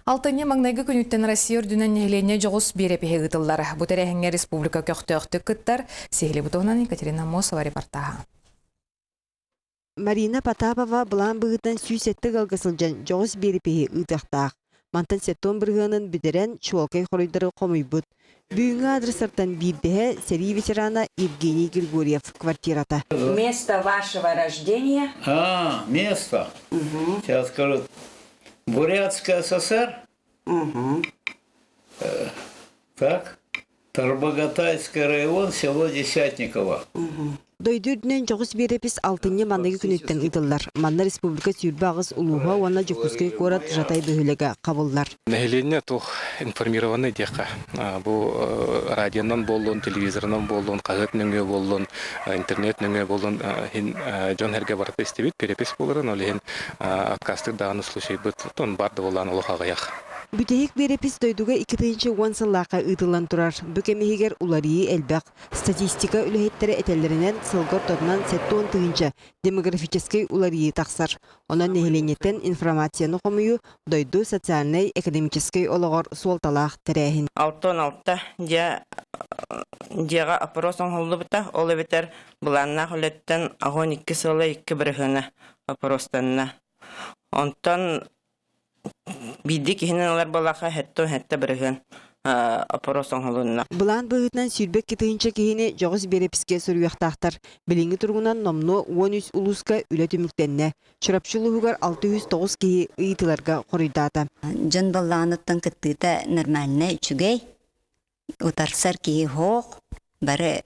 Алтынньы маҥнайгы күнүттэн Россия үрдүнэн нэһилиэнньэ дьоҕус биэрэпиһэ ыытыллар. Бу тэрээһиҥҥэ республика көхтөөхтүк кыттар. Сиһилии бу туһунан Екатерина Аммосова репортаһа. Марина Потапова былаан быһыытынан 107 ыалга сылдьан дьоҕус биэрэпиһи ыытыахтаах. Мантан сэттион бырыһыанын бүтэрэн, чуолкай хоруйдары хомуйбут. Бүгүҥҥү адрестартан биирдэһэ сэрии ветерана Евгений Григорьев квартирата. Место вашего рождения? А, место. Угу. Сейчас скажу. Бурятская ССР. Угу. Так. Тарбагатайский район, село Десятниково. Угу. Дойду үрдүнэн дьоҕус биэрэпис алтынньы маныгы күнүттэн ыытыллар. Манна республика 28 улууһа уонна Дьокуускай куорат Жатай бөһүөлэгэ хабыллар. Нэһилиэнньэ туох информированный диэххэ. Бу радионан буоллун, телевизорынан буоллун, хаһыат нөҥүө буоллун, интернет нөҥүө буоллун иһин дьон эргэ барыта истибит перепись буоларын, ол иһин отказтык даҕаны случайбыт бар да буоллаан олох аҕыйах. Бүтэһик биэрэпис дойдуга 2010 сыллаахха ыытыллан турар. Бу кэм иһигэр уларыйыы элбэх. Статистика үлэһиттэрэ этэллэринэн, сылга ортотунан 70 тыһыынча демографическай уларыйыы тахсар. Онон нэһилиэнньэттэн информацияны хомуйуу дойду социальнай-экономическай олоҕор суолталаах тэрээһин. 66 дьиэ дьиэҕэ опрос оҥоһуллубута, ол эбэтэр былааннаах үлэттэн 12 сыла 2 бырыһыана опростанна. Онтон биирдии киһинэн ылар буоллахха 77 бырыһыан опрос оҥоһулунна. Былаан быһыытынан 22 тыһыынча киһини дьоҕус биэрэпискэ суруйуохтаахтар. Билиҥҥи туругунан номнуо 13 улууска үлэ түмүктэннэ. Чурапчы улууһугар 609 киһи ыйытыыларга хоруйдаата. Дьон боллоҕунуттан кыттыыта нормальнай, үчүгэй. Утарсар киһи суох, бары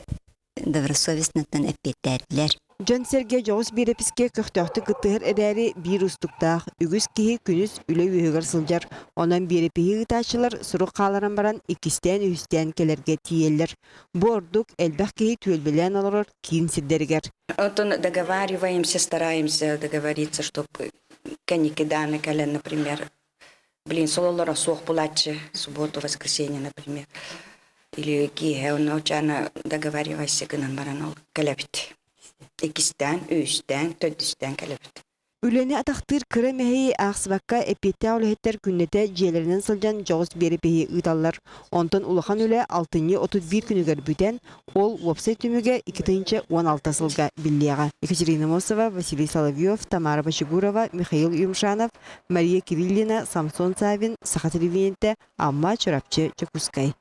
добросовестноттан эппиэттээтилэр. Дьон-сэргэ дьоҕус биэрэпискэ көхтөөхтүк кыттыһар эрээри биир уустуктаах, үгүс киһи күнүс үлэ үөһүгэр сылдьар. Онон биэрэпиһи ыытааччылар сурук хааларан баран иккистээн-үһүстээн кэлэргэ тиийэллэр. Бу ордук элбэх киһи түөлбэлээн олорор киин сирдэригэр. Оттон договариваемся, стараемся договориться, чтобы кэнники дааны кэлэн, например, блин, сололоро суох булааччы, субботу, воскресенье, например, или киэһэ онно чаана договаривайся гынан баран ол кэлэбит. Иккистээн, үһүстээн, төрдүстээн кэлэбит. Үлэни атахтыыр кыра мэһэйи аахсыбакка эппиэттээх үлэһиттэр күннэтэ дьиэлэринэн сылдьан дьоҕус биэрэпиһи ыыталлар. Онтон улахан үлэ алтынньы 31 күнүгэр бүтэн, ол уопсай түмүгэ 2016 сылга биллиэҕэ. Екатерина Мосова, Василий Соловьев, Тамара Бочугурова, Михаил Юмшанов, Мария Кириллина, Самсон Савин, Саха телевидениетэ, Амма, Чурапчы, Дьокуускай.